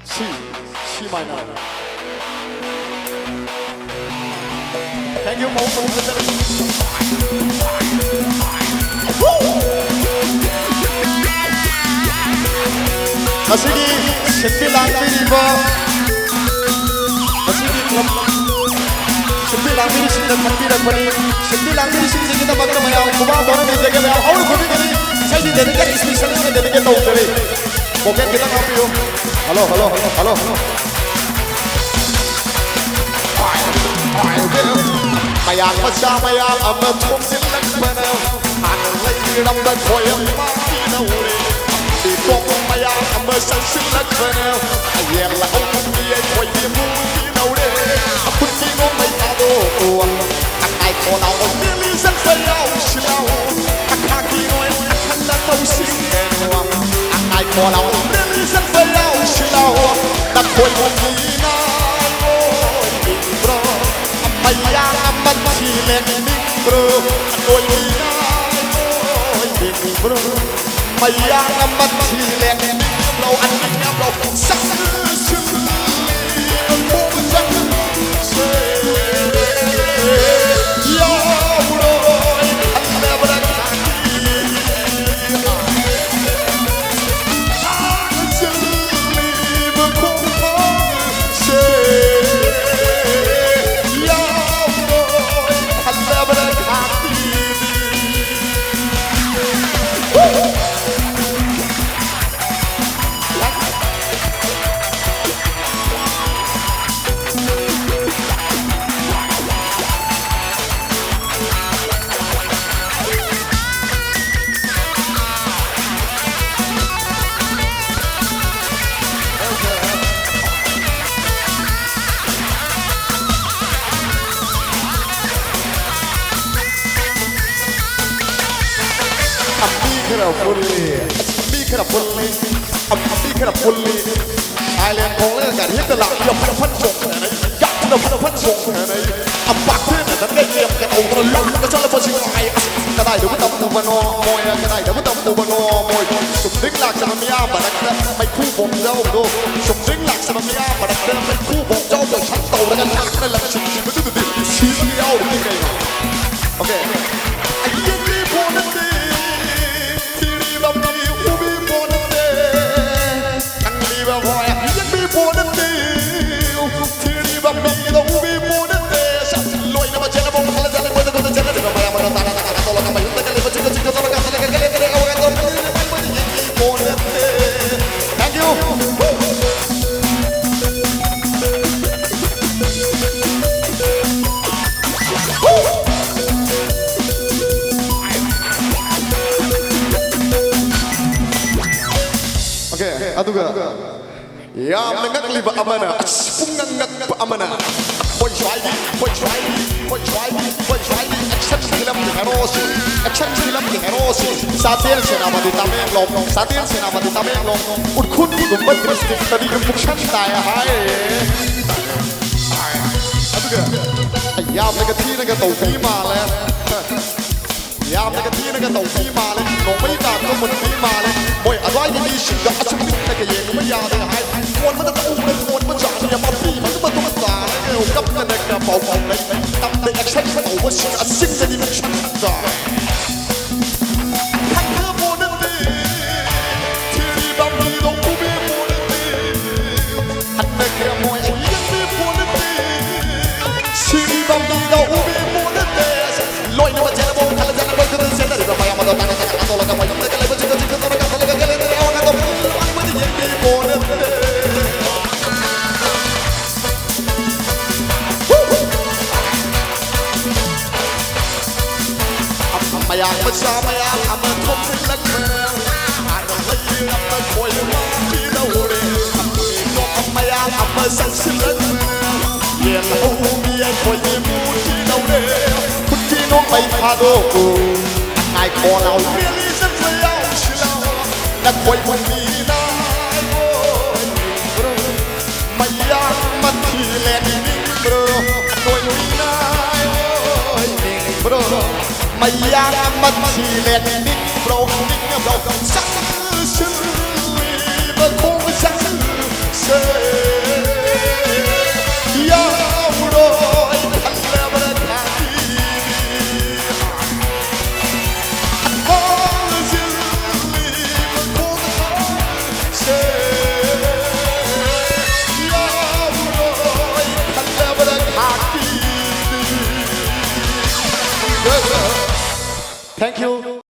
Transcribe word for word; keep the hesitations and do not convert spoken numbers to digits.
C, C minor. Thank you, ꯃꯑꯣꯡ ꯃꯇꯧ ꯐꯖꯔꯦ꯫ ꯉꯁꯤꯒꯤ ꯁꯤꯟꯕꯤ ꯂꯥꯡꯕꯤꯔꯤꯕ, ꯉꯁꯤꯒꯤ club ꯁꯤꯟꯕꯤ ꯂꯥꯡꯕꯤꯔꯤꯁꯤꯡꯅ ꯈꯟꯕꯤꯔꯛꯄꯅꯤ꯫ ꯁꯤꯟꯕꯤ ꯂꯥꯡꯕꯤꯔꯤꯁꯤꯡꯁꯤꯒꯤꯗꯃꯛꯇ ꯃꯌꯥꯝ ꯈꯨꯕꯥꯛ ꯇꯧꯔ ꯂꯩꯖꯒꯦ꯫ ꯃꯌꯥꯝ ꯍꯧꯅ ꯈꯨꯕꯤꯒꯅꯤ꯫ ꯏꯁꯩꯗꯤ dedicated, special ꯑꯣꯏꯅ dedicate ꯇꯧꯖꯔꯤ꯫ Vocal ꯈꯤꯇꯪ ꯍꯥꯞꯄꯤꯌꯨ꯫ Hello, hello, hello, hello. ꯃꯌꯥꯝ ꯃꯆꯥ ꯃꯌꯥꯝ ꯑꯃ ꯊꯣꯝꯖꯤꯜꯂꯛꯄꯅ ꯍꯥꯟꯅ ꯂꯩꯔꯝꯕ ꯈꯣꯏ ꯑꯃ ꯃꯥꯡꯈꯤꯗꯧꯔꯦ꯫ ꯏꯇꯣꯞ ꯃꯌꯥꯝ ꯑꯃ ꯆꯪꯁꯤꯜꯂꯛꯄꯅ ꯌꯦꯜ ꯂꯧꯍꯧꯕꯒꯤ ꯑꯩꯈꯣꯏꯒꯤ ꯃꯨꯛꯀꯤꯗꯧꯔꯦ꯫ ꯑꯄꯨꯟꯕꯤ ꯅꯣꯡꯃꯩ ꯊꯥꯗꯣꯛꯎ꯫ ꯑꯀꯥꯏ ꯈꯣꯂꯥꯎ ꯃꯤꯂꯤ ꯆꯠꯄ ꯌꯥꯎꯁꯤꯜꯂꯛꯎ꯫ ꯑꯈꯥꯛꯀꯤ ꯅꯣꯏ ꯑꯈꯟꯅ ꯇꯧꯁꯤ꯫ ꯑꯀꯥꯏ ꯈꯣꯂꯥꯎ ꯃꯤꯂꯤ ꯆꯠꯄ ꯌꯥꯎꯁꯤꯜꯂꯛꯎ꯫ ꯅꯈꯣꯏꯕꯨ ꯃꯤꯅ ꯑꯣꯏꯅꯤꯡꯕ꯭ꯔꯣ? ꯃꯌꯥꯝ ꯑꯃ ꯊꯤ ꯂꯦꯡꯅꯤꯡꯕ꯭ꯔꯣ? ꯅꯈꯣꯏ ꯃꯤꯅ ꯑꯣꯏꯅꯤꯡꯕ꯭ꯔꯣ? ꯃꯌꯥꯝ ꯑꯃ ꯊꯤ ꯂꯦꯡꯅꯤꯡꯕ꯭ꯔꯣ? ꯑꯅꯤꯡꯕ꯭ꯔꯣ? ꯆꯠꯂꯨ, ꯆꯠꯂꯨ, ꯆꯠꯂꯨ꯫ ꯃꯤ ꯈꯔ ꯄꯨꯜꯂꯤ, ꯃꯤ ꯈꯔ ꯄꯨꯜꯂꯤ, ꯃꯤ ꯈꯔ ꯄꯨꯜꯂꯤ꯫ Island ꯈꯣꯡꯂꯒ ꯒꯥꯔꯤ ꯍꯦꯛꯇ ꯂꯥꯛꯄ ꯐꯠ ꯐꯠ ꯆꯣꯡꯊꯅꯩ, ꯌꯥꯝꯅ ꯐꯠ ꯐꯠ ꯆꯣꯡꯊꯅꯩ꯫ ꯑꯝꯄꯥꯛꯇꯅ ꯅꯪꯒ ꯌꯦꯡꯒ ꯇꯧꯗꯅ ꯂꯧꯔꯒ ꯆꯠꯂꯛꯄꯁꯤ ꯅꯨꯡꯉꯥꯏ꯫ ꯑꯁ, ꯀꯗꯥꯏꯗꯕꯨ ꯇꯝꯃꯨꯕꯅꯣ ꯃꯣꯏ, ꯀꯗꯥꯏꯗꯕꯨ ꯇꯝꯃꯨꯕꯅꯣ ꯃꯣꯏ? ꯆꯨꯝꯗ꯭ꯔꯤꯡ ꯂꯥꯛꯆꯕ ꯃꯤꯌꯥꯝ ꯃꯔꯛꯇ ꯃꯩꯈꯨ ꯕꯣꯝ ꯌꯥꯎꯕꯗꯣ, ꯆꯨꯝꯗ꯭ꯔꯤꯡ ꯂꯥꯛꯆꯕ ꯃꯤꯌꯥꯝ ꯃꯔꯛꯇ ꯃꯩꯈꯨ ꯕꯣꯝ ꯌꯥꯎꯕꯗꯣ ꯁꯠ ꯇꯧꯔꯒ ꯂꯥꯛꯅ ꯂꯪꯁꯤꯟꯈꯤꯕꯗꯨꯗꯗꯤ ꯁꯤꯕ ꯌꯥꯎꯔꯤꯗꯤ ꯀꯩꯅꯣ? ꯑꯣꯀꯦ꯫ ꯑꯌꯦꯡꯕꯤ ꯄꯣꯟꯅꯠꯇꯦ, ꯊꯤꯔꯤꯕ ꯃꯤ ꯎꯕꯤ ꯄꯣꯟꯅꯠꯇꯦ, ꯈꯪꯂꯤꯕ ꯃꯣꯏ ꯑꯌꯦꯡꯕꯤ ꯄꯣꯟꯅꯠꯇꯦ꯫ ꯊꯤꯔꯤꯕ ꯃꯤꯗ ꯎꯕꯤ ꯄꯣꯟꯅꯠꯇꯦ꯫ ꯂꯣꯏꯅꯃꯛ ꯆꯦꯟꯅꯕ ꯃꯈꯜ ꯆꯠꯂꯦ, ꯃꯣꯏꯗ ꯀꯣꯟꯗ ꯆꯦꯟꯅꯔꯤꯕ ꯃꯌꯥꯝ ꯑꯗꯣ ꯇꯥꯅ ꯇꯥꯅ ꯇꯧꯔꯒ ꯃꯌꯨꯝꯗ ꯀꯜꯂꯤꯕ ꯆꯤꯡꯗ ꯆꯤꯡꯗ ꯇꯧꯔꯒ ꯍꯜꯂꯒ ꯀꯜꯂꯦ ꯀꯜꯂꯦ ꯑꯋꯥ ꯇꯧꯔꯒ ꯃꯣꯏꯗ ꯌꯦꯡꯕꯤ ꯄꯣꯟꯅꯠꯇꯦ꯫ Thank you. Okay, ꯑꯗꯨꯒ ꯌꯥꯝꯅ ꯉꯛꯂꯤꯕ ꯑꯃꯅ, ꯑꯁ, ꯄꯨꯡꯉꯛ ꯉꯛꯄ ꯑꯃꯅ, ꯑꯩꯈꯣꯏ ꯁ꯭ꯋꯥꯏꯒꯤ, ꯑꯩꯈꯣꯏ ꯁ꯭ꯋꯥꯏꯒꯤ, ꯑꯩꯈꯣꯏ ꯁ꯭ꯋꯥꯏꯒꯤ, ꯑꯩꯈꯣꯏ ꯁ꯭ꯋꯥꯏꯒꯤ action film ꯒꯤ ꯍꯦꯔꯣꯁꯤ, action film ꯒꯤ ꯍꯦꯔꯣꯁꯤ, ꯆꯥꯟꯗꯦꯜ ꯁꯦꯅꯥꯄꯇꯤ ꯇꯃꯦꯡꯂꯣꯡ, ꯆꯥꯟꯗꯦꯜ ꯁꯦꯅꯥꯄꯇꯤ ꯇꯃꯦꯡꯂꯣꯡ, ꯎꯈ꯭ꯔꯨꯜꯒꯨꯝꯕ district ꯇꯗꯤ ꯏꯝꯄꯨꯛꯁꯟ ꯇꯥꯏ ꯍꯥꯏ꯫ ꯑꯗꯨꯒ ꯌꯥꯝꯅꯒ ꯊꯤꯅꯒ ꯇꯧꯕꯤ ꯃꯥꯜꯂꯦ꯫ ꯌꯥꯝꯅꯒ ꯊꯤꯅꯒ ꯇꯧꯕꯤ ꯃꯥꯜꯂꯦ, ꯅꯣꯡꯃꯩ ꯀꯥꯞꯄ ꯃꯨꯟꯕꯤ ꯃꯥꯜꯂꯦ꯫ ꯃꯣꯏ ꯑꯗ꯭ꯋꯥꯏꯒꯤ ꯃꯤꯁꯤꯡꯗꯣ ꯑꯁꯨꯛ ꯃꯤꯠꯅꯒ ꯌꯦꯡꯕ ꯌꯥꯔꯦ ꯍꯥꯏ꯫ ꯀꯣꯟꯕꯗ ꯇꯧꯕꯗ ꯀꯣꯟꯕ ꯖꯥꯠꯅꯤ, ꯃꯄꯤ ꯃꯇꯨꯡ ꯃꯇꯨꯡ ꯇꯥꯔꯒ ꯀꯞꯇꯅꯒ ꯄꯥꯎ ꯐꯥꯎꯅꯩ꯫ ꯇꯝꯗ action ꯇꯧꯕꯁꯤꯡ ꯑꯁꯤꯗꯗꯤ ꯅꯨꯡꯁꯤꯠꯇ ꯍꯟꯊꯕ ꯅꯠꯇꯦ, ꯊꯤꯔꯤꯕ ꯃꯤꯗꯣ ꯎꯕꯤꯕ ꯅꯠꯇꯦ꯫ ꯍꯟꯊꯈ꯭ꯔꯦ ꯃꯣꯏ ꯌꯦꯡꯕꯤꯕ ꯅꯠꯇꯦ꯫ ꯁꯤꯔꯤꯕ ꯃꯤꯗꯣ ꯎꯕꯤꯕ ꯅꯠꯇꯦ꯫ ꯂꯣꯏꯅꯃꯛ ꯆꯦꯟꯅꯕ ꯈꯜꯂ ꯆꯦꯟꯅꯕ ꯈꯨꯗꯤꯡ ꯆꯦꯟꯅꯔꯤꯕ ꯃꯌꯥꯝ ꯑꯗꯣ ꯇꯥꯅ ꯇꯥꯅ ꯇꯣꯂꯒ ꯃꯌꯨꯝꯗ ꯂꯩꯕ ꯆꯤꯡꯗ ꯆꯤꯡꯗ ꯇꯧꯔꯒ ꯈꯜꯂꯒ ꯒꯦꯂꯦꯟꯗ꯭ꯔꯤ ꯑꯋꯥꯡ ꯑꯗꯣ ꯄꯨꯡ ꯌꯦꯡꯕꯤꯕ ꯅꯠꯇꯦ꯫ ꯃꯌꯥꯝ ꯃꯆꯥ ꯃꯌꯥꯝ ꯑꯃ ꯊꯣꯛꯆꯤꯜꯂꯛꯄ, ꯍꯥꯟꯅ ꯂꯩꯔꯝꯕ ꯈꯣꯏ ꯑꯃ ꯄꯤꯗꯧꯔꯦ꯫ ꯃꯌꯥꯝ ꯑꯃ ꯆꯪꯁꯤꯜꯂꯛꯄ, ꯌꯦꯜꯍꯧꯕꯤ ꯑꯩꯈꯣꯏꯒꯤ ꯃꯨ ꯄꯤꯗꯧꯔꯦ꯫ ꯈꯨꯠꯀꯤ ꯅꯣꯡꯃꯩ ꯊꯥꯗꯣꯛꯎ, ꯉꯥꯏꯈꯣ ꯂꯥꯎ, ꯔꯦꯂꯤ ꯆꯠꯄ ꯌꯥꯎꯁꯤ ꯂꯥꯎ꯫ ꯅꯈꯣꯏꯕꯨ ꯃꯤꯅ ꯃꯌꯥꯝ ꯃꯊꯤ ꯂꯦꯡꯅꯤꯡꯕ꯭ꯔꯣ? ꯅꯣꯏ ꯃꯤꯅ ꯑꯣꯏꯅꯤꯡꯕ꯭ꯔꯣ? ꯃꯌꯥ ꯃꯊꯤ ꯂꯦꯟꯅꯤꯡꯕ꯭ꯔꯣ, ꯅꯤꯡꯕ꯭ꯔꯣ? ꯆꯪꯁꯤꯜꯂꯤꯕ ꯈꯣꯡꯆꯪꯁꯦ ꯌꯥꯎꯔꯣꯏ ꯈꯜꯂꯕ꯭ꯔꯥ ꯈꯪꯗꯦ꯫ ꯍꯣꯡꯖꯤꯜꯂꯤꯕ ꯈꯣꯡꯆꯪꯁꯦ ꯌꯥꯎꯔꯣꯏ ꯈꯜꯂꯕ꯭ꯔꯥ ꯈꯪꯗꯦ꯫ Thank you.